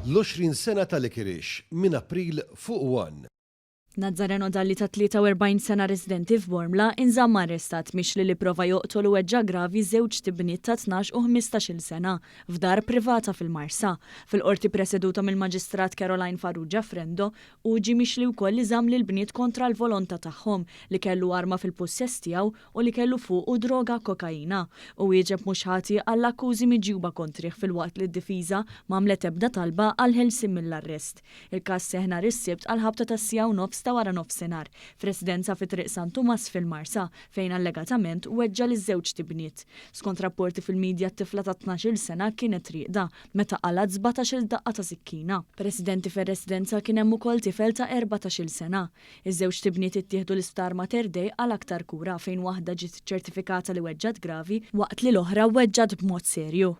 L-20 sena ta' Licorice minn April fuq One. Nazzareno Dalli ta' 43 sena residenti f'Bormla inżamm arrestat mixli li prova joqtol u weġġa' gravi żewġt ibniet ta' 12 u 15-il sena f'dar privata fil-Marsa. Fil-Qorti preseduta mill-Maġistrat Caroline Farrugia Frendo, hu ġie mixli wkoll li żamm lill-bniet kontra l-volontà tagħhom, li kellu arma fil-pussess tiegħu u li kellu fuqu droga kokaina. Hu wieġeb mhux ħati għall-akkużi miġjuba kontrih filwaqt li d-difiża m'għamlet ebda talba għall-ħelsien mill-arrest. Il-każ seħħ nhar is-Sibt għall-ħabta tas-siegħa u nofs ta' waranofsinhar, f'residenza fi Triq San Tumas fil-Marsa, fejn allegatament weġġa' liż-żewġt ibniet. Skont rapporti fil-midja t-tifla ta' 12-il sena kienet rieqda meta qalgħet 17-il daqqa ta' sikkina. B'residenti fir-residenza kien hemm ukoll tifel ta' 14-il sena. Iż-żewġt ibniet ittieħdu l-Isptar Mater Dei għal aktar kura fejn waħda ġiet iċċertifikata li weġġgħet gravi waqt li l-oħra weġġgħet b'mod serju.